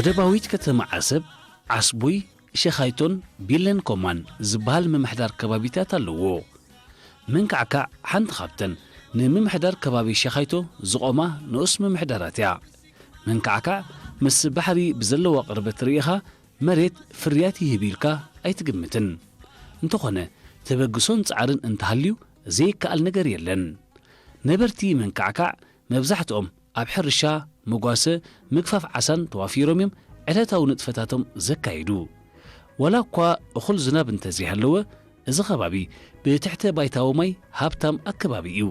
ደባዊት ከተማ ዓሰብ፣ ዓስቡይ፣ ሸኻይቶን ቢለን ኮማን ዝበሃል ምምሕዳር ከባቢታት ኣለዎ። መንካዕካዕ ሓንቲ ካብተን ንምምሕዳር ከባቢ ሸኻይቶ ዝቖማ ንኡስ ምምሕዳራት እያ። መንካዕካዕ ምስ ባሕሪ ብዘለዋ ቅርበት ርኢኻ መሬት ፍርያት ይህብ ኢልካ ኣይትግምትን። እንተኾነ ተበግሶን ጻዕርን እንተሃልዩ ዘይከኣል ነገር የለን። ነበርቲ መንካዕካዕ መብዛሕትኦም ኣብ ሕርሻ፣ መጓሰ፣ ምግፋፍ ዓሳን ተዋፊሮም እዮም ዕለታዊ ንጥፈታቶም ዘካይዱ። ዋላ እኳ እኹል ዝናብ እንተዘይሃለወ፣ እዚ ከባቢ ብትሕተ ባይታዊ ማይ ሃብታም ኣከባቢ እዩ።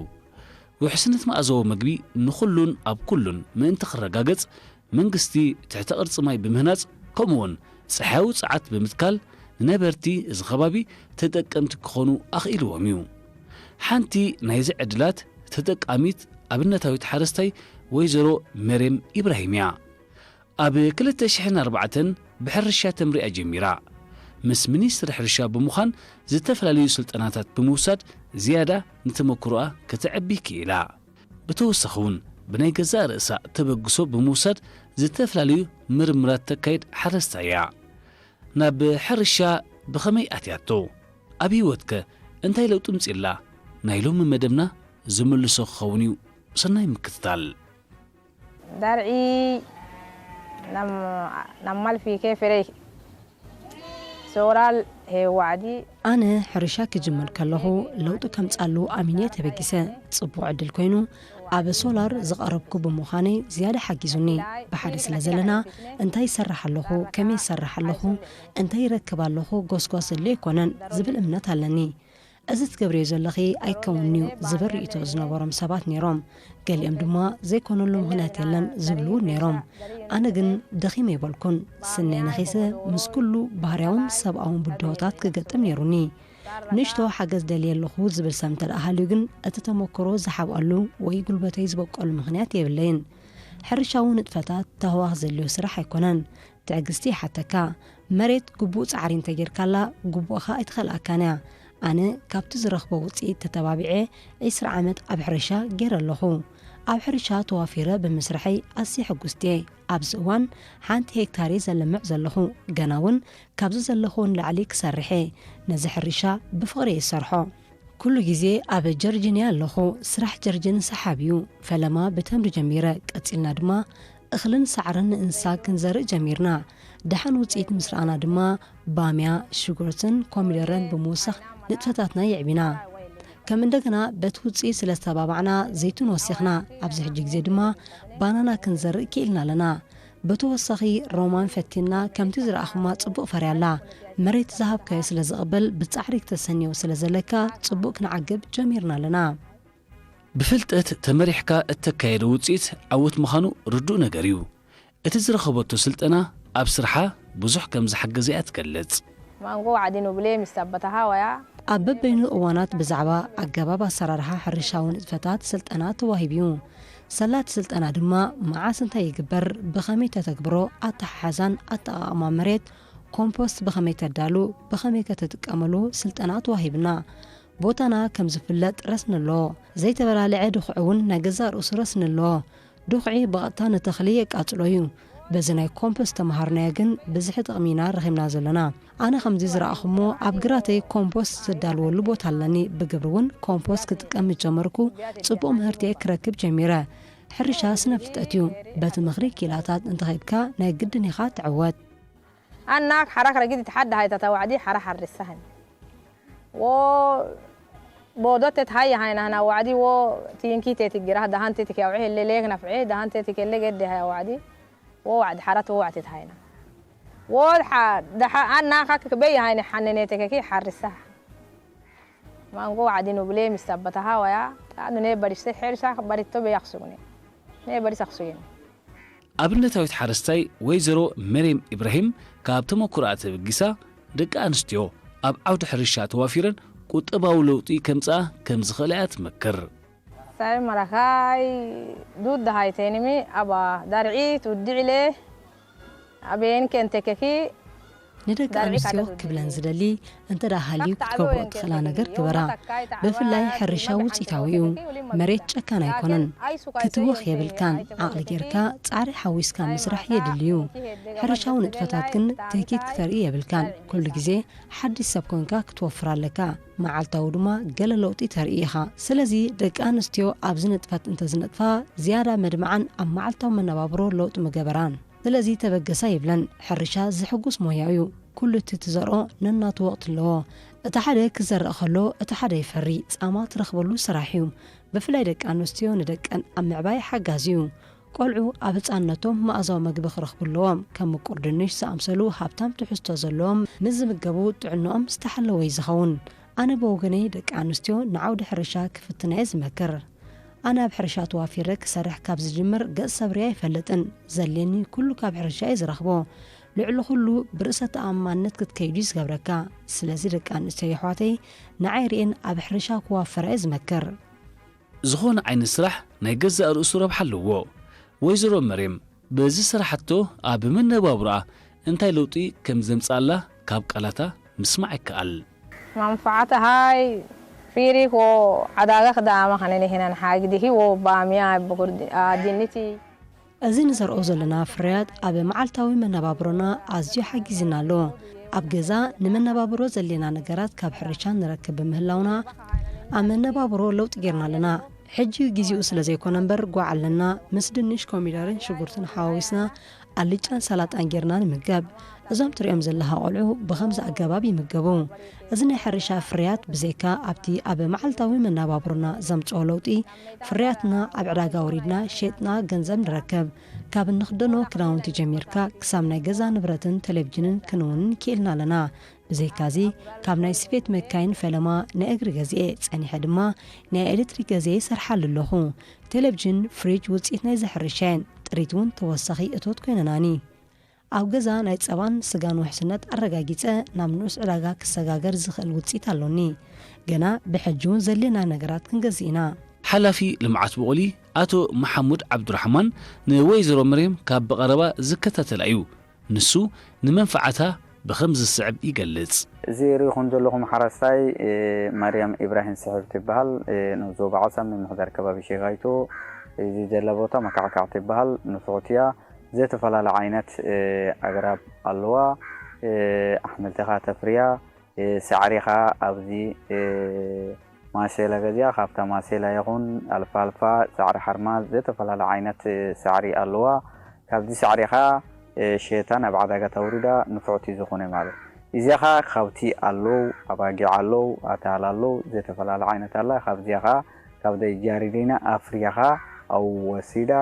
ውሕስነት መኣዛዊ መግቢ ንኹሉን ኣብ ኩሉን ምእንቲ ክረጋገጽ፣ መንግስቲ ትሕተ ቅርጺ ማይ ብምህናጽ፣ ከምኡውን ጸሓያዊ ጸዓት ብምትካል፣ ንነበርቲ እዚ ከባቢ ተጠቀምቲ ክኾኑ ኣኽኢልዎም እዩ። ሓንቲ ናይዚ ዕድላት ተጠቃሚት ኣብነታዊት ሓረስታይ ወይዘሮ መሬም ኢብራሂም እያ። ኣብ ክልተ ሽሕን ኣርባዕተን ብሕርሻ ተምሪኣ ጀሚራ። ምስ ሚኒስትሪ ሕርሻ ብምዃን ዝተፈላለዩ ስልጠናታት ብምውሳድ ዝያዳ ንተመክሮኣ ከተዕቢ ክኢላ። ብተወሳኺ እውን ብናይ ገዛእ ርእሳ ተበግሶ ብምውሳድ ዝተፈላለዩ ምርምራት ተካይድ ሓረስታይ እያ። ናብ ሕርሻ ብኸመይ ኣትያቶ? ኣብ ህይወትከ እንታይ ለውጢ ምጺእላ? ናይ ሎሚ መደብና ዝምልሶ ክኸውን እዩ። ሰናይ ምክትታል። ዳርዒ ናብ ማልፊ ከፍረይ ሶራል ሄዋዕዲ። ኣነ ሕርሻ ክጅምር ከለኹ ለውጢ ከምጻሉ ኣሚነ ተበጊሰ። ጽቡቕ ዕድል ኮይኑ ኣብ ሶላር ዝቐረብኩ ብምዃነይ ዝያዳ ሓጊዙኒ። ብሓደ ስለ ዘለና እንታይ ይሰርሕ ኣለኹ፣ ከመይ ይሰርሕ ኣለኹ፣ እንታይ ይረክብ ኣለኹ፣ ጎስጓስ ዘድልዮ ኣይኮነን ዝብል እምነት ኣለኒ። እዚ ትገብርዮ ዘለኺ ኣይከውንን'ዩ ዝብል ርእይቶ ዝነበሮም ሰባት ነይሮም። ገሊኦም ድማ ዘይኮነሉ ምኽንያት የለን ዝብሉ እውን ነይሮም። ኣነ ግን ደኺመ ኣይበልኩን። ስነይ ነኺሰ ምስ ኩሉ ባህርያውን ሰብኣውን ብድሆታት ክገጥም ነይሩኒ። ንእሽቶ ሓገዝ ደልየ ኣለኹ ዝብል ሰብ እንተ ደኣ ሃልዩ ግን እቲ ተመክሮ ዝሓብኣሉ ወይ ጉልበተይ ዝበቀሉ ምኽንያት የብለይን። ሕርሻዊ ንጥፈታት ታህዋኽ ዘድልዮ ስራሕ ኣይኮነን። ትዕግስቲ ይሓተካ። መሬት ግቡእ ጻዕሪ እንተጌርካላ ግቡእኻ ኣይትኸልኣካን እያ። ኣነ ካብቲ ዝረኽቦ ውጽኢት ተተባቢዐ ዒስራ ዓመት ኣብ ሕርሻ ገይረ ኣለኹ። ኣብ ሕርሻ ተዋፊረ ብምስርሐይ ኣዝየ ሕጉስቲ እየ። ኣብዚ እዋን ሓንቲ ሄክታር እየ ዘለምዕ ዘለኹ። ገና እውን ካብዚ ዘለኹዎ ንላዕሊ ክሰርሕ እየ። ነዚ ሕርሻ ብፍቕሪ እየ ዝሰርሖ። ኩሉ ግዜ ኣብ ጀርጅን እየ ኣለኹ። ስራሕ ጀርጅን ሰሓቢ እዩ። ፈለማ ብተምሪ ጀሚረ፣ ቀጺልና ድማ እኽልን ሳዕርን ንእንስሳ ክንዘርእ ጀሚርና። ደሓን ውጽኢት ምስ ረኣና ድማ ባምያ፣ ሽጉርትን ኮሚደረን ብምውሳኽ ንጥፈታትና የዕቢና። ከም እንደገና በቲ ውጽኢት ስለ ዝተባባዕና ዘይቱን ወሲኽና። ኣብዚ ሕጂ ግዜ ድማ ባናና ክንዘርእ ክኢልና ኣለና። ብተወሳኺ ሮማን ፈቲና ከምቲ ዝረኣኹማ ጽቡቕ ፈርያ ኣላ። መሬት ዝሃብካዮ ስለ ዝቕበል ብጻዕሪ ክተሰንዮ ስለ ዘለካ ጽቡቕ ክንዓግብ ጀሚርና ኣለና። ብፍልጠት ተመሪሕካ እተካየዶ ውጽኢት ዓወት ምዃኑ ርዱእ ነገር እዩ። እቲ ዝረኸበቶ ስልጠና ኣብ ስርሓ ብዙሕ ከም ዝሓገዘ እያ ትገልጽ። ማንጎ ዋዕዲ ንብሌ ምስ ኣበታሃ ወያ ኣብ በበይኑ እዋናት ብዛዕባ ኣገባብ ኣሰራርሓ ሕርሻዊ ንጥፈታት ስልጠና ተዋሂቡ እዩ። ሰላቲ ስልጠና ድማ መዓስ እንታይ ይግበር፣ ብኸመይ ተተግብሮ፣ ኣተሓሕዛን ኣጠቓቕማ መሬት፣ ኮምፖስት ብኸመይ ተዳሉ፣ ብኸመይ ከተጥቀመሉ ስልጠና ተዋሂብና። ቦታና ከም ዝፍለጥ ረስኒ ኣለዎ። ዘይተበላለዐ ድኹዒ እውን ናይ ገዛእ ርእሱ ረስኒ ኣለዎ። ድኹዒ ብቐጥታ ንተኽሊ የቃጽሎ እዩ። በዚ ናይ ኮምፖስት ተመሃርናዮ ግን ብዝሒ ጥቕሚ ኢና ረኺብና ዘለና። ኣነ ከምዚ ዝረኣኹሞ ኣብ ግራተይ ኮምፖስት ዝዳልወሉ ቦታ ኣለኒ። ብግብሪ እውን ኮምፖስት ክጥቀም ምስ ጀመርኩ ጽቡቕ ምህርቲ እየ ክረክብ ጀሚረ። ሕርሻ ስነ ፍልጠት እዩ። በቲ ምኽሪ ኪላታት እንተኸድካ ናይ ግድን ኢኻ ትዕወት። ኣናክ ሓራክ ረጊድ ተሓደ ሃይታ ተዋዕዲ ሓራ ሓርሳህን። ዎ ቦዶት ተትሃየ ሃይና ህና ዋዕዲ ዎ ቲንኪ ተትግራ ደሃን ተትክ ያውዒ ህለ ሌክ ናፍዒ ደሃን ተትክ የለ ገዲ ሃያ ዋዕዲ። ዎ ዋዕዲ ሓራት ዎ ዋዕቲ ተሃይና። ዎ ደሓ ኣናካ ክበይ ሃይነ ሓነኔ ተከኪ ሓርሳህ። ማንጎ ዋዕዲ ንብሌ ምስ ኣበታሃ ወያ ጣኑ ኔ በሪሰ ሄርሳ በሪቶ በያክሱግኔ። ኔ በሪስ ኣክሱግኔ። ኣብነታዊት ሓረስታይ ወይዘሮ መሬም ኢብራሂም ካብ ተመኩሮኣ ተበጊሳ፣ ደቂ ኣንስትዮ ኣብ ዓውዲ ሕርሻ ተዋፊረን ቁጠባዊ ለውጢ ከምጽኣ ከም ዝኽእላ እያ ትመክር። ሳይ መራኻይ ዱድ ደሃይቴንሚ ኣባ ዳርዒት ውድዕሌ ኣቤን ኬንቴኬኪ ንደቂ ኣንስትዮ ክብለን ዝደሊ፣ እንተ ደኣ ሃልዩ ክትገብሮ ትኽእላ ነገር ግበራ። ብፍላይ ሕርሻ ውፅኢታዊ እዩ። መሬት ጨካን ኣይኮነን። ክትወኽ የብልካን። ዓቕሊ ጌርካ ጻዕሪ ሓዊስካ ምስራሕ የድሊ እዩ። ሕርሻዊ ንጥፈታት ግን ትህኪት ክተርኢ የብልካን። ኩሉ ግዜ ሓድሽ ሰብ ኮንካ ክትወፍር ኣለካ። መዓልታዊ ድማ ገለ ለውጢ ተርኢ ኢኻ። ስለዚ ደቂ ኣንስትዮ ኣብዚ ንጥፈት እንተዝነጥፋ ዝያዳ መድምዓን ኣብ መዓልታዊ መነባብሮ ለውጢ ምገበራን። ስለዚ ተበገሳ ይብለን። ሕርሻ ዝሕጉስ ሞያ እዩ። ኩሉ እቲ ትዘርኦ ነናቱ ወቕቲ ኣለዎ። እቲ ሓደ ክዘርእ ከሎ እቲ ሓደ ይፈሪ፣ ጻማ ትረኽበሉ ስራሕ እዩ። ብፍላይ ደቂ ኣንስትዮ ንደቀን ኣብ ምዕባይ ሓጋዚ እዩ። ቆልዑ ኣብ ህጻንነቶም መኣዛዊ መግቢ ክረኽቡ ኣለዎም። ከም ምቁር ድንሽ ዝኣምሰሉ ሃብታም ትሕዝቶ ዘለዎም ምስ ዝምገቡ ጥዕንኦም ዝተሓለወ እዩ ዝኸውን። ኣነ ብወገነይ ደቂ ኣንስትዮ ንዓውዲ ሕርሻ ክፍትና እየ ዝመክር። ኣነ ኣብ ሕርሻ ተዋፊረ ክሰርሕ ካብ ዝጅምር ገጽ ሰብ ሪኣ ኣይፈልጥን። ዘድልየኒ ኩሉ ካብ ሕርሻ እየ ዝረኽቦ። ልዕሊ ኩሉ ብርእሰ ተኣማንነት ክትከይዱ እዩ ዝገብረካ። ስለዚ ደቂ ኣንስትዮ የሕዋተይ ንዓይ ሪኤን ኣብ ሕርሻ ክዋፈራ እየ ዝመክር። ዝኾነ ዓይነት ስራሕ ናይ ገዛእ ርእሱ ረብሓ ኣለዎ። ወይዘሮ መርየም በዚ ስራሕቶ ኣብ መነባብሮኣ እንታይ ለውጢ ከም ዘምጽኣላ ካብ ቃላታ ምስማዕ ይከኣል። መንፈዓተሃይ ፊሪክ ወ ዓዳጋ ክዳማ ከነን ይሄናን ሓግዲ ሂ ወ ባሚያ ብጉርድ ድንቲ እዚ ንዘርኦ ዘለና ፍርያት ኣብ መዓልታዊ መነባብሮና ኣዝዩ ሓጊዝና ኣሎ። ኣብ ገዛ ንመነባብሮ ዘድልየና ነገራት ካብ ሕርሻ ንረክብ ብምህላውና ኣብ መነባብሮ ለውጢ ጌርና ኣለና። ሕጂ ግዜኡ ስለ ዘይኮነ እምበር ጓዕ ኣለና፣ ምስ ድንሽ፣ ኮሚደረን ሽጉርትን ሓዋዊስና ኣልጫን ሰላጣን ጌርና ንምገብ። እዞም ትሪኦም ዘለኻ ቆልዑ ብኸምዚ ኣገባብ ይምገቡ። እዚ ናይ ሕርሻ ፍርያት ብዘይካ ኣብቲ ኣብ መዓልታዊ መነባብሮና ዘምጽኦ ለውጢ፣ ፍርያትና ኣብ ዕዳጋ ኣውሪድና ሸይጥና ገንዘብ ንረክብ። ካብ እንኽደኖ ክዳውንቲ ጀሚርካ ክሳብ ናይ ገዛ ንብረትን ቴሌቪዥንን ክንውንን ክኢልና ኣለና። ብዘይካዚ ካብ ናይ ስፌት መካይን ፈለማ ናይ እግሪ ገዚኤ፣ ጸኒሐ ድማ ናይ ኤሌክትሪክ ገዚኤ ይሰርሓሉ ኣለኹ። ቴሌቪዥን፣ ፍሪጅ ውጽኢት ናይዚ ሕርሻ እየን። ጥሪት እውን ተወሳኺ እቶት ኮይነናኒ። ኣብ ገዛ ናይ ጸባን ስጋን ውሕስነት ኣረጋጊጸ ናብ ንኡስ ዕዳጋ ክሰጋገር ዝኽእል ውጽኢት ኣሎኒ። ገና ብሕጂ እውን ዘድልየና ነገራት ክንገዝእ ኢና። ሓላፊ ልምዓት ብቑሊ ኣቶ መሓሙድ ዓብዱራሕማን ንወይዘሮ መርየም ካብ ብቐረባ ዝከታተላ እዩ። ንሱ ንመንፈዓታ ብኸም ዝስዕብ ይገልጽ። እዚ ርኢኹም ዘለኹም ሓረስታይ ማርያም ኢብራሂም ስሕብ ትበሃል። ንዞባ ዓሳብ ምምሕዳር ከባቢ ሸጋይቶ እዚ ዘላ ቦታ መካዕካዕ ትበሃል። ንፍዕቲ እያ። ዘተፈላለ ዓይነት ኣግራብ ኣለዋ። ኣሕምልቲ ኸዓ ተፍርያ። ሳዕሪ ኸዓ ኣብዚ ማሴላ ገዚኣ፣ ካብታ ማሴላ ይኹን ኣልፋልፋ፣ ሳዕሪ ሓርማዝ፣ ዘተፈላለ ዓይነት ሳዕሪ ኣለዋ። ካብዚ ሳዕሪ ኸዓ ሸታ ናብ ዓዳጋ ተውርዳ ንፍዕቲ ዝኾነ ማለት። እዚኣ ኸዓ ከብቲ ኣለዉ፣ ኣባጊዕ ኣለዉ፣ ኣታል ኣለዉ፣ ዘተፈላለ ዓይነት ኣላ። ካብዚኣ ኸዓ ካብ ደይ ጃሪዲና ኣፍርያ ኸዓ ኣብኡ ወሲዳ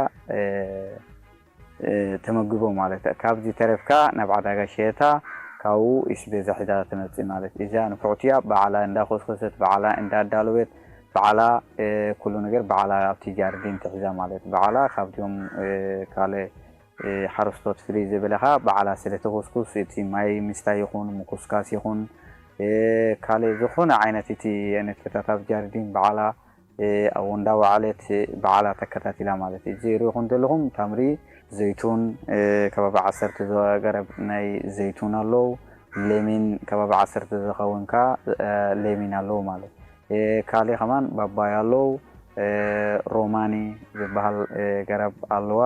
ተመግቦ ማለት እያ። ካብዚ ተረፍካ ናብ ዓዳጋ ሸየታ ካብኡ ኢስቤዛ ሒዛ ትመጽእ ማለት እያ። እዚኣ ንፍዕቲ እያ። ባዕላ እንዳኾስኮሰት፣ ባዕላ እንዳዳለወት፣ ባዕላ ኩሉ ነገር ባዕላ ኣብቲ ጃርዲን ትሕዛ ማለት ባዕላ ካብዚኦም ካልእ ሓረስቶት ፍልይ ዝበለ ኸዓ ባዕላ ስለ ተኾስኩስ እቲ ማይ ምስታይ ይኹን ምኩስካስ ይኹን ካልእ ዝኾነ ዓይነት እቲ ንጥፈታት ኣብ ጃርዲን ባዕላ ኣብኡ እንዳወዓለት ባዕላ ተከታቲላ ማለት እዩ። እዚ ሪኢኹም ዘለኹም ታምሪ ዘይቱን ከባቢ ዓሰርተ ገረብ ናይ ዘይቱን ኣለዉ። ሌሚን ከባቢ ዓሰርተ ዝኸውን ከኣ ሌሚን ኣለዉ ማለት ካልእ ከማን ባባይ ኣለዉ። ሮማኒ ዝበሃል ገረብ ኣለዋ።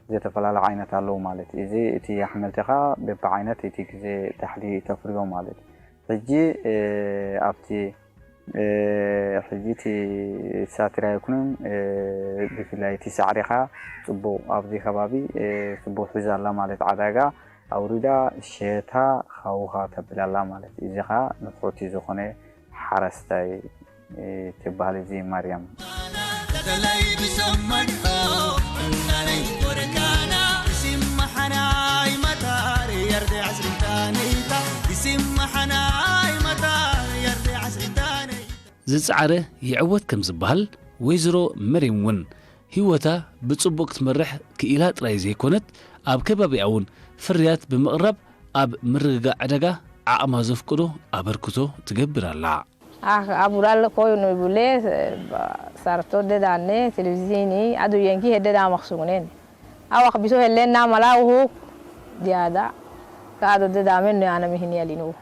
ዝተፈላለ ዓይነት ኣለዉ ማለት እዩ። እዚ እቲ ኣሕምልቲ ከኣ በብዓይነት እቲ ግዜ ዳሕሊ ተፍርዮ ማለት እዩ። ሕጂ ኣብቲ ሕጂ እቲ ሳትሪ ኣይኩንን ብፍላይ እቲ ሳዕሪ ከኣ ጽቡቕ ኣብዚ ከባቢ ጽቡቕ ሒዛ ኣላ ማለት ዓዳጋ ኣውሪዳ ሸታ ካውኻ ተብል ኣላ ማለት እዚ ከኣ ንፉዕቲ ዝኾነ ሓረስታይ ትበሃል እዚ ማርያም። ዝጸዓረ ይዕወት ከም ዝበሃል ወይዘሮ መሬም እውን ህይወታ ብጽቡቕ ክትመርሕ ክኢላ ጥራይ ዘይኮነት ኣብ ከባቢኣ እውን ፍርያት ብምቕራብ ኣብ ምርግጋእ ዕዳጋ ዓቕማ ዘፍቅዶ ኣበርክቶ ትገብር ኣላ። ኣቡላለ ኮይኑ ይብሌ ሰርቶ ደዳነ ቴሌቪዚኒ ኣዱየንኪ ሄደዳ መክሱጉኔን ኣዋክ ቢሶ ሄሌና መላውሁ ዲያዳ Kaado de damen ne ana mihini alinu.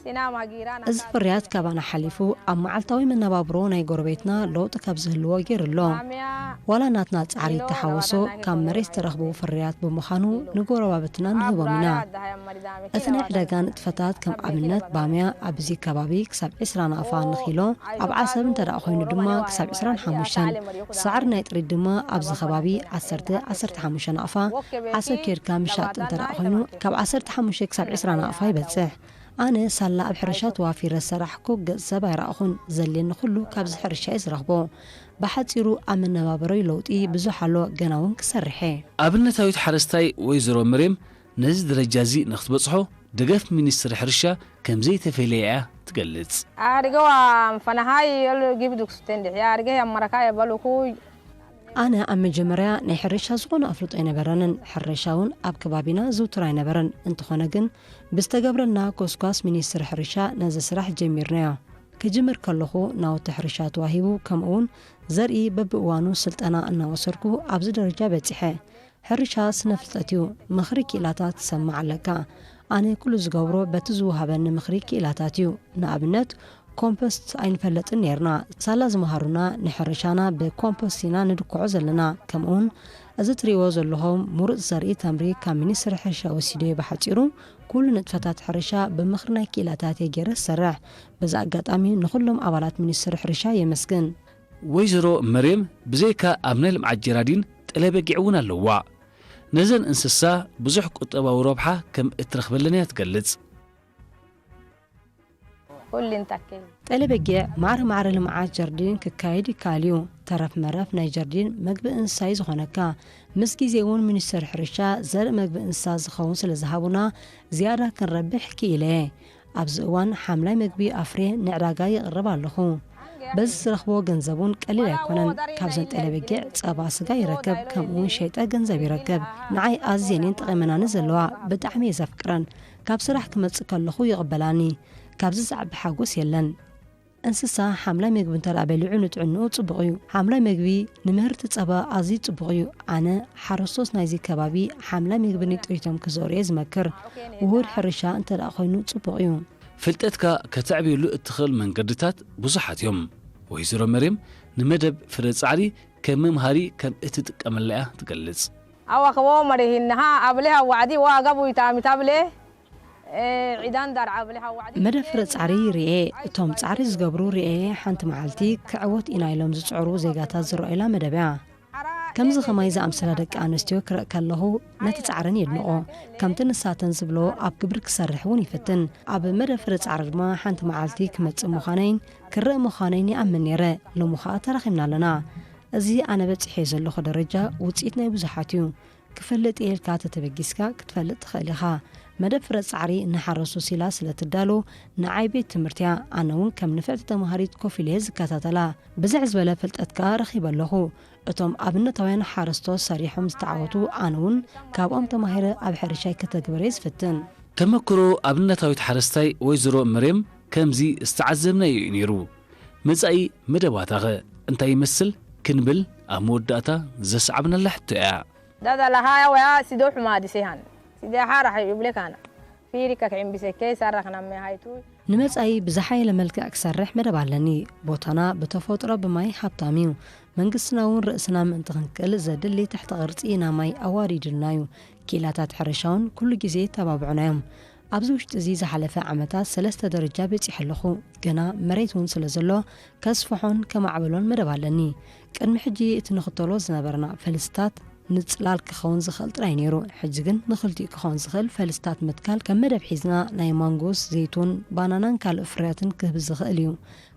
Sina magira na. እዚ ፍርያት ካባና ሓሊፉ ኣብ መዓልታዊ መነባብሮ ናይ ጎረቤትና ለውጢ ካብ ዝህልዎ ገይሩ ኣሎ። ዋላ ናትና ጻዕሪ ተሓወሶ ካብ መሬት ዝተረኽቡ ፍርያት ብምዃኑ ንጎረባብትና ንህቦም ኢና። እቲ ናይ ዕዳጋ ንጥፈታት ከም ኣብነት ባምያ ኣብዚ ከባቢ ክሳብ ዕስራ ናቕፋ ንኺሎ፣ ኣብ ዓሰብ እንተ ደኣ ኮይኑ ድማ ክሳብ ዕስራን ሓሙሽተን። ሳዕሪ ናይ ጥሪት ድማ ኣብዚ ከባቢ ዓሰርተ፣ ዓሰርተ ሓሙሽተ ናቕፋ፣ ዓሰብ ኬድካ ምሻጥ እንተ ደኣ ኮይኑ ካብ ዓሰርተ ሓሙሽተ ክሳብ ዕስራ ናቕፋ ይበጽሕ። ኣነ ሳላ ኣብ ሕርሻ ተዋፊረ ዝሰራሕኩ ገጽ ሰብ ኣይረኣኹን። ዘድልየኒ ኩሉ ካብዚ ሕርሻ እየ ዝረኽቦ። ብሓጺሩ ኣብ መነባብሮይ ለውጢ ብዙሕ ኣሎ፣ ገና እውን ክሰርሕ እየ። ኣብነታዊት ሓረስታይ ወይዘሮ መርየም ነዚ ደረጃ እዚ ንክትበጽሖ ደገፍ ሚኒስትሪ ሕርሻ ከም ዘይተፈለየ እያ ትገልጽ። Adige wa mfanahayi yol gibduk sutende. Adige ya maraka ya baluku. ኣነ ኣብ መጀመርያ ናይ ሕርሻ ዝኾነ ኣፍልጦ ኣይነበረንን። ሕርሻ እውን ኣብ ከባቢና ዝውቱር ኣይነበረን። እንተኾነ ግን ብዝተገብረልና ኮስኳስ ሚኒስትሪ ሕርሻ ነዚ ስራሕ ጀሚርናዮ። ክጅምር ከለኹ ናውቲ ሕርሻ ተዋሂቡ፣ ከምኡ እውን ዘርኢ በብእዋኑ ስልጠና እናወሰድኩ ኣብዚ ደረጃ በጺሐ። ሕርሻ ስነ ፍልጠት እዩ። ምኽሪ ክኢላታት ትሰምዕ ኣለካ። ኣነ ኩሉ ዝገብሮ በቲ ዝወሃበኒ ምኽሪ ክኢላታት እዩ። ንኣብነት ኮምፖስት ኣይንፈልጥን ነይርና። ሳላ ዝመሃሩና ንሕርሻና ብኮምፖስት ኢና ንድኩዖ ዘለና። ከምኡውን እዚ ትሪእዎ ዘለኹም ምሩፅ ዘርኢ ተምሪ ካብ ሚኒስትሪ ሕርሻ ወሲደዮ። ብሓፂሩ ኩሉ ንጥፈታት ሕርሻ ብምኽሪ ናይ ክኢላታት እየ ገይረ ዝሰርሕ። በዚ ኣጋጣሚ ንኹሎም ኣባላት ሚኒስትሪ ሕርሻ የመስግን። ወይዘሮ መርየም ብዘይካ ኣብ ናይ ልምዓት ጀራዲን ጠለበጊዕ እውን ኣለዋ። ነዘን እንስሳ ብዙሕ ቁጠባዊ ረብሓ ከም እትረኽበለን እያ ትገልጽ። ጠለበጊዕ ማዕረ ማዕረ ልምዓት ጀርዲን ክካየድ ይከኣል እዩ። ተረፍ መረፍ ናይ ጀርዲን መግቢ እንስሳ እዩ ዝኾነካ። ምስ ግዜ እውን ሚኒስቴር ሕርሻ ዘርኢ መግቢ እንስሳ ዝኸውን ስለ ዝሃቡና ዝያዳ ክንረብሕ ክኢለ እየ። ኣብዚ እዋን ሓምላይ መግቢ ኣፍርየ ንዕዳጋ የቕርብ ኣለኹ። በዚ ዝረኽቦ ገንዘብ እውን ቀሊል ኣይኮነን። ካብዘን ጠለበጊዕ ጸባ ስጋ ይረክብ፣ ከምኡ እውን ሸይጠ ገንዘብ ይረክብ። ንዓይ ኣዝየን እየን ጠቒመናኒ ዘለዋ። ብጣዕሚ እየ ዘፍቅረን። ካብ ስራሕ ክመጽእ ከለኹ ይቕበላኒ። ካብዚ ዝዓቢ ሓጎስ የለን። እንስሳ ሓምላይ መግቢ እንተ ደኣ በሊዑ ንጥዕንኡ ጽቡቕ እዩ። ሓምላይ መግቢ ንምህርቲ ጸባ ኣዝዩ ጽቡቕ እዩ። ኣነ ሓረስቶት ናይዚ ከባቢ ሓምላይ መግቢ ንጥሪቶም ክዘርኡ እየ ዝመክር። ውሁድ ሕርሻ እንተ ደኣ ኮይኑ ጽቡቕ እዩ። ፍልጠትካ ከተዕብየሉ እትኽእል መንገድታት ብዙሓት እዮም። ወይዘሮ መርየም ንመደብ ፍረ ጻዕሪ ከም መምሃሪ ከም እትጥቀመላ እያ ትገልጽ። Awa kawo marihinnaha ableha wacdi wa gabu itamit able. Cidan dar ableha wacdi. መደብ ፍረ ጻዕሪ ርኤ። እቶም ጻዕሪ ዝገብሩ ርኤ። ሓንቲ መዓልቲ ክዕወት ኢና ኢሎም ዝጽዕሩ ዜጋታት ዝረኣዩላ መደብ እያ። ከምዚ ከማይ ዝኣምሰላ ደቂ ኣንስትዮ ክርኢ ከለኹ ነቲ ጻዕረን የድንቖ። ከምቲ ንሳተን ዝብሎ ኣብ ግብሪ ክሰርሕ እውን ይፍትን። ኣብ መደብ ፍረ ጻዕሪ ድማ ሓንቲ መዓልቲ ክመጽእ ምዃነይን ክረአ ምዃነይን ይኣምን ነይረ። ሎሚ ኸኣ ተራኺብና ኣለና። እዚ ኣነ በጺሐዮ ዘለኹ ደረጃ ውጽኢት ናይ ብዙሓት እዩ። ክፈልጥ እየ ኢልካ ተተበጊስካ ክትፈልጥ ትኽእል ኢኻ። መደብ ፍረ ጻዕሪ ንሓረስቶት ኢላ ስለ ትዳሎ ንዓይ ቤት ትምህርቲ እያ። ኣነ እውን ከም ንፍዕቲ ተምሃሪት ኮፍ ኢለ እየ ዝከታተላ። ብዝሕ ዝበለ ፍልጠት ከኣ ረኺበ ኣለኹ። እቶም ኣብነታውያን ሓረስቶት ሰሪሖም ዝተዓወቱ ኣነ እውን ካብኦም ተማሂረ ኣብ ሕርሻይ ከተግብር እየ ዝፍትን። ተመክሮ ኣብነታዊት ሓረስታይ ወይዘሮ መርየም ከምዚ ዝተዓዘብናዮ እዩ ነይሩ። መጻኢ መደባታኸ እንታይ ይመስል ክንብል ኣብ መወዳእታ ዘስዓብናላ ሕቶ እያ። Dada lahaya waya sido xuma disehan. Side hara hay ublekana. Firi ka kicin biseke sara kana me haytu. ንመጻኢ ብዝሓየለ መልክዕ ክሰርሕ መደብ ኣለኒ። ቦታና ብተፈጥሮ ብማይ ሃብታም እዩ። መንግስትና እውን ርእስና ምእንቲ ክንክእል ዘድሊ ትሕተ ቅርጺ ኢና ማይ ኣዋሪዱልና እዩ። ክኢላታት ሕርሻ እውን ኩሉ ግዜ ይተባብዑና እዮም። ኣብዚ ውሽጢ እዚ ዝሓለፈ ዓመታት ሰለስተ ደረጃ በጺሐ ኣለኹ። ገና መሬት እውን ስለ ዘሎ ከስፍሖን ከማዕብሎን መደብ ኣለኒ። ቅድሚ ሕጂ እቲ ንኽተሎ ዝነበርና ፈልስታት ንጽላል ክኸውን ዝኽእል ጥራይ ነይሩ። ሕጂ ግን ንኽልቲኡ ክኸውን ዝኽእል ፈልስታት ምትካል ከም መደብ ሒዝና ናይ ማንጎስ፣ ዘይቱን፣ ባናናን ካልእ ፍርያትን ክህብ ዝኽእል እዩ።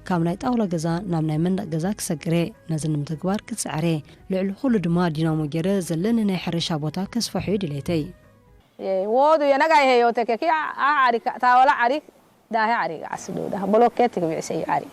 ካብ ናይ ጣውላ ገዛ ናብ ናይ መንደቕ ገዛ ክሰግር እየ። ነዚ ንምትግባር ክጽዕር እየ። ልዕሊ ኩሉ ድማ ዲናሞ ገይረ ዘለኒ ናይ ሕርሻ ቦታ ከስፍሖ እዩ ድሌተይ። Wodu yenaga ihe yoteke ki a arik tawala arik dahe arik asdo da bloket ki bise arik.